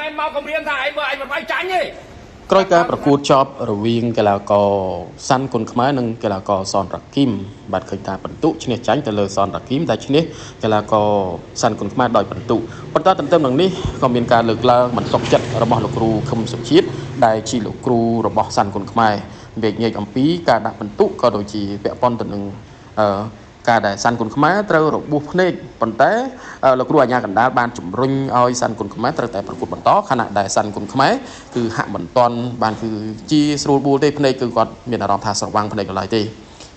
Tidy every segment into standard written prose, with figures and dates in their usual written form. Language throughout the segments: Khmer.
មែនមកគម្រាមថាឯងបើឯងមិនវាយចាញ់ទេ។ ក្រោយការប្រកួតចប់រវាងកីឡាករសាន់គុនខ្មែរនិងកីឡាករសនរ៉ាគីមបាទឃើញថាពិន្ទុឈ្នះចាញ់ទៅលើសនរ៉ាគីមតែឈ្នះកីឡាករសាន់គុនខ្មែរដោយពិន្ទុប៉ុន្តែទន្ទឹមនឹងនេះក៏មានការលើកឡើងមិនសុខចិត្តរបស់លោកគ្រូខឹមសុជាតិដែលជាលោកគ្រូរបស់សាន់គុនខ្មែរវែកញែកអំពីការដាក់ពិន្ទុក៏ដូចជាពាក់ព័ន្ធទៅនឹងអឺការដែលសាន់គុនខ្មែរត្រូវរបួសភ្នែកប៉ុន្តែលោកគ្រូអាជ្ញាកណ្ដាលបានជំរុញឲ្យសាន់គុនខ្មែរត្រូវតែប្រកួតបន្តខណៈដែលសាន់គុនខ្មែរគឺហាក់មិនទាន់បានគឺជាស្រួលបួលទេភ្នែកគឺគាត់មានអារម្មណ៍ថាស្រវាំងភ្នែកកន្លែងទេ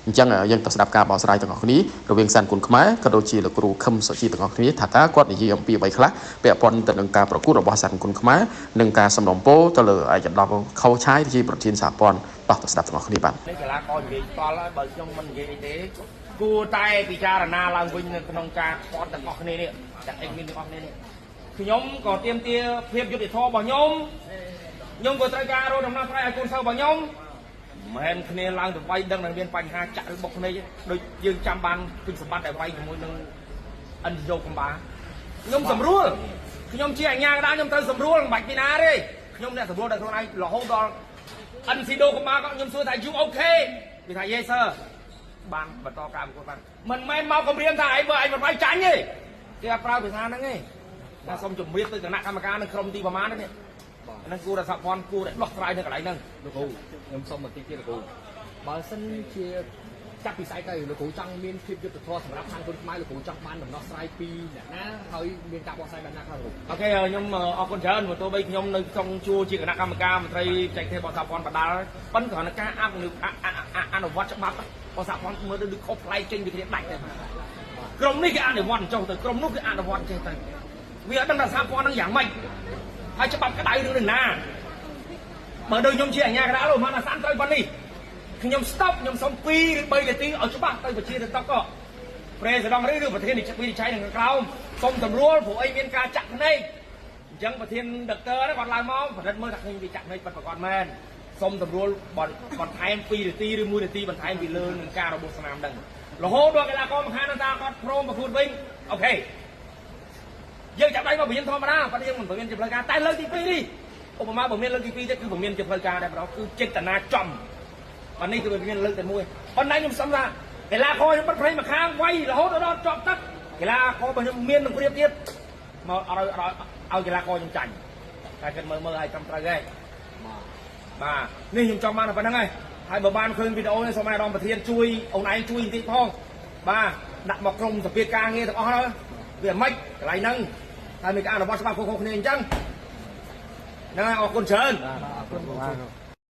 អញ្ចឹងយើងទៅស្ដាប់ការបកស្រាយទាំងអស់គ្នារវាងសាន់គុនខ្មែរក៏ដូចជាលោកគ្រូខឹមសុជីទាំងអស់គ្នាថាតើគាត់និយាយអំពីអ្វីខ្លះពាក់ព័ន្ធទៅនឹងការប្រកួតរបស់សាន់គុនខ្មែរនិងការសំណូមពរទៅលើឯកឧត្តមខៅឆាយជាប្រធានសហព័ន្ធតោះទៅស្ដាប់ទាំងអស់គ្នាបាទ។ នេះកីឡាករនិយាយតល់ហើយបើខ្ញុំមិននិយាយអីទេគួរតែពិចារណាឡើងវិញនៅក្នុងការថតទាំងអស់គ្នានេះទាំងអេមានទាំងអស់គ្នានេះខ្ញុំក៏ទៀមទាភាពយុត្តិធម៌របស់ខ្ញុំខ្ញុំក៏ត្រូវការរកដំណោះស្រាយឲ្យកូនសិស្សរបស់ខ្ញុំមិនមែនគ្នាឡើងទៅវាយដឹងនឹងមានបញ្ហាចាក់ឬបុកគ្នាដូចយើងចាំបានពេញសម្បត្តិដែលវាយជាមួយនឹងអិនយោកំបាខ្ញុំសម្រួលខ្ញុំជាអាជ្ញាកណ្ដាលខ្ញុំត្រូវសម្រួលមិនបាច់ពីណាទេខ្ញុំអ្នកសម្រួលដល់ខ្លួនឯងរហូតដល់អិនស៊ីដូកំបាក៏ខ្ញុំសួរថា "You okay?" វាថា "Yes, sir." បានបន្តការប្រកួតបានមិនមែនមកគម្រាមថាឯងបើឯងមិនវាយចាញ់ទេគេអត់ប្រើភាសាហ្នឹងទេតែសូមជម្រាបទៅគណៈកម្មការនៅក្រុមទីប្រមាណនេះហ្នឹងគួរតែសហព័ន្ធគួរតែដោះស្រាយនៅកន្លែងហ្នឹង។ លោកគ្រូខ្ញុំសុំបន្តិចទៀតលោកគ្រូបើសិនជាចាប់ពីស្អែកទៅលោកគ្រូចង់មានភាពយុត្តិធម៌សម្រាប់ខាងគុនខ្មែរលោកគ្រូចង់បានដំណោះស្រាយពីអ្នកណាហើយមានការបកស្រាយបែបណាខ្លះលោកគ្រូ? OK ខ្ញុំអរគុណច្រើនព្រោះទោះបីខ្ញុំនៅក្នុងជួរជាគណៈកម្មការមន្ត្រីបច្ចេកទេសរបស់សហព័ន្ធបដាល់ប៉ុន្តែគ្រាន់តែការអនុវត្តច្បាប់របស់សហព័ន្ធមើលទៅដូចខុសប្លែកចេញពីគ្នាដាច់ទៅក្រុមនេះគេអនុវត្តចុះទៅក្រុមនោះគេអនុវត្តចេះទៅវាអត់ដឹងថាសហព័ន្ធហ្នឹងយ៉ាងម៉េចហើយច្បាប់ក្តៅរឿងនឹងណាបើដូចខ្ញុំជាអាជ្ញាកណ្ដាលលោកមកអាសានត្រូវប៉ុណ្នេះខ្ញុំ stop ខ្ញុំសុំ2ឬ3នាទីឲ្យច្បាស់ទៅវិជាទៅតុកក៏ប្រេសដងឬប្រធានវិនិច្ឆ័យនៅខាងក្រោមសុំសម្រួលព្រោះអីមានការចាក់ភ្នែកអញ្ចឹងប្រធានដុកទ័រគាត់ឡើងមកប្រឌិតមើលថាឃើញវាចាក់ភ្នែកពិតប្រាកដមែនសុំសម្រួលបន្ថែម2នាទីឬ1នាទីបន្ថែមពីលើនឹងការរបួសស្នាមហ្នឹងរហូតដល់កីឡាករមហានតាគាត់ព្រមប្រកួតវិញ OK យើងចាប់ដៃមកពរៀនធម្មតាប៉ុន្តែយើងមិនពរៀនជាផ្លូវការតែលើកទី2នេះឧបមាបើមានលើកទី2ទៀតគឺពមានជាផ្លូវការដែរបងគឺចេតនាចំបាទនេះគឺវាមានលើកតែមួយប៉ុន្តែខ្ញុំសុំថាកីឡាករខ្ញុំបិទភ្នែកមួយខាងវាយរហូតដល់ជាប់ទឹកកីឡាកររបស់ខ្ញុំមាននឹងព្រៀបទៀតមកឲ្យឲ្យកីឡាករខ្ញុំចាញ់តែគិតមើលមើលឲ្យត្រឹមត្រូវហើយបាទនេះខ្ញុំចង់បានតែប៉ុណ្្នឹងហើយហើយបើបានឃើញវីដេអូនេះសូមឲ្យអាដាមប្រធានជួយអូនឯងជួយបន្តិចផងបាទដាក់មកក្រុមសភាការងារទាំងអស់ហើយវាមិនកន្លែងហ្នឹងហើយមានការអនុវត្តច្បាប់ខុសៗគ្នាអញ្ចឹងហ្នឹងហើយអរគុណច្រើន។ អរគុណបាទ។